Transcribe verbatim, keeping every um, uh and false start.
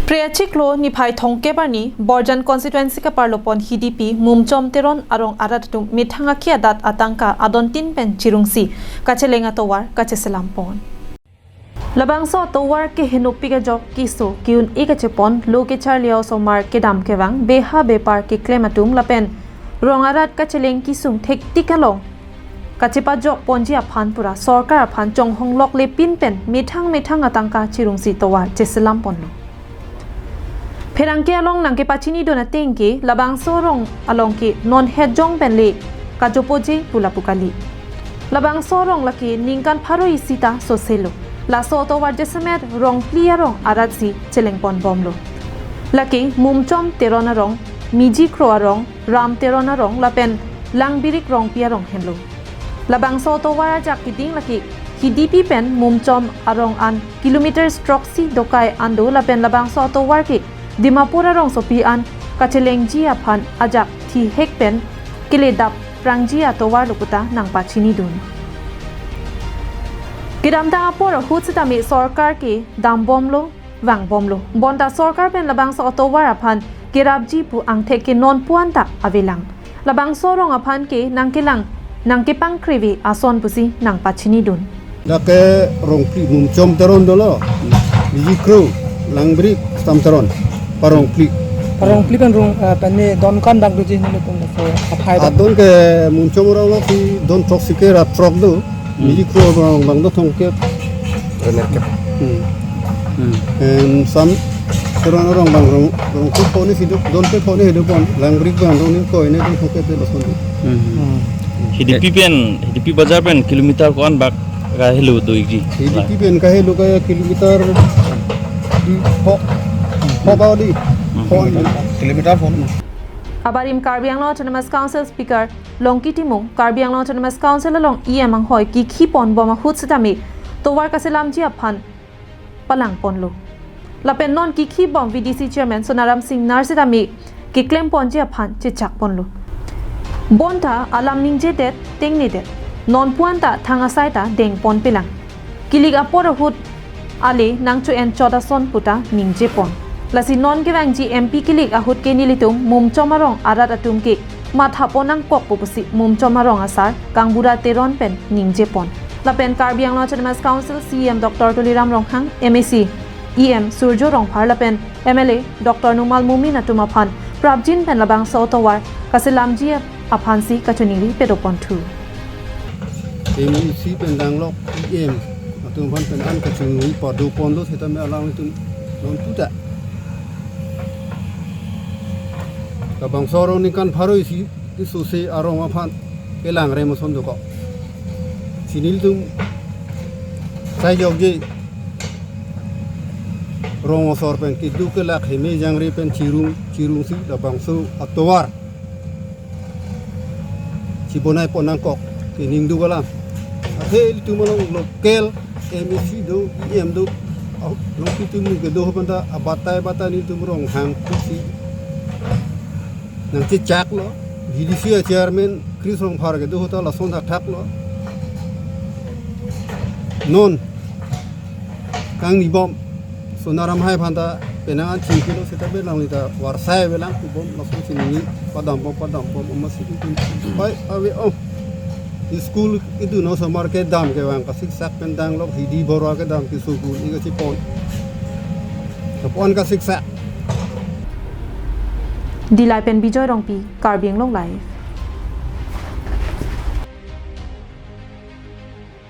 Phre achiklo niphai thomkep arni Borjan constituency kaparlopon Hidipi Mumchom Teron arong arat atum methang akhi adat atangka adontin pen chirungsi kacheleng atovar kacheselam pon. Labangso atovar ke henopik ajok keso ke-un-e kachepon lo kecharli osomar kedam kevang beha bepar keklem atum lapen rong arat kacheleng kesung thektik along kachepajok ponji aphan pura sorkar aphan chonghong loklepin pen methang methang atangka chirungsi tovar cheselam ponlo. Pherangke along nangkepachinidun ateng ke labangso arong along ke non het jong pen le kajopoje pu lapu kali. Labangso arong lake ningkan pharo isi ta soselo. Laso atovar jasemet rong phli arong arat si cheleng pon bomlo. Lake Mumchom Teron arong, Miji Kro arong, Ram Teron arong lapen Langbirik Rongpi arong henlo. Labangso atovar ajak keding lake Hidipi pen Mumchom arong an kilometer stroksi dokai an do lapen labangso atovar ke Dimapur arongsopi an kachelengji aphan ajak thihek pen keledap prangji atovar lo pu ta nangpachinidun. Kedamtang apor ahut setame sorkar ke dambomlo, vangbomlo. Bonta sorkar pen labangso atovar aphan kerapji pu angthek ke non puan ta avelang. Labangso arong aphan ke nangkelang, nangkepangkrevi ason pusi nangpachinidun. Dak ke rong phli Mumchom Teron dolo, Miji Kro, Langbirik, Stam Teron, parong phli. Parong phli pen rong, eh, pen ne don ko-an bak doji nelitum laso aphai ta. Adon ke Mumchom arong lo si don throksi ke rat throk do, Miji Kro arong bang do thomkep. Rener kep. Hmm. Hmm. Em, Stam Teron arong bang rong, rong phli pon isi do, don phli pon isi do pon, Langbirik bang rong ningkoi ne don thomkep de lason do. Hmm. Hidipi pen, Hidipi bazar pen kilometer ko-an bak kahelo do-ikji? Hidipi pen kahelo ke kilometer di pho, pho ba di, pho. Kilometer pho. Abarim Karbi Anglong Autonomous Council Speaker Longki Timung, Karbi Anglong Autonomous Council along E M anghoi kikhi pon bom ahut setame tovar kaselamji aphan palang ponlo. Lapen non kikhi bom V D C Chairman Sonaram Singnar setame keklem ponji aphan chechak ponlo. Bonta alam ningjedet, tengnedet. Non puan ta thang asai ta deng ponpelang. Kilik apor ahut ale nangcho-en chot ason pu ta ningje pon. Lasi non kevangji M P kilik ahut ke nelitum Mumchom arong arat atum ke matha pon nangkok pu pusi Mumchom arong asar Kangbura Teron pen ningje pon. Lapen Karbi Anglong Autonomous Council C E M Doctor Tuliram Ronghang, M A C, E M Surjya Rongphar lapen M L A Doctor Numal Momin atum aphan prapjin pen labangso atovar kaselamji aphansi kachiningri pedo ponthu. M A C pen danglok E M atum aphan pen an kachiningri pado ponlo setame alanglitum non puta. Labangso arong ningkan pharo isi, isi sose arong aphan kelang rem ason dokok. Si nelitum sai jokje rong asor pen kedo kelak heme jangre pen chirung, chirungsi labangso atovar chibonai pon nangkok ke ningduk alam. Athe ilitum along local M A C do, E M do, ah, along pitum kedo ho penta abatai batai nelitum Ronghang pusi nangchechaklo, V D C a chairman Chris Rongphar kedo ho ta lason thakthaklo. Non kangni bom Sonaram hai aphan ta penang an chingkilo setame alangli ta varsai avelang pu bom lason chiningri padam bom padam bom ama si tum pai ave om. School idun osomar kedam kevang kasiksak pen danglok Hidi Bora kedam ke school i kachipon. Kapon kasiksak. Dillai pen Bijoy Rongpi, Karbi Anglong Live.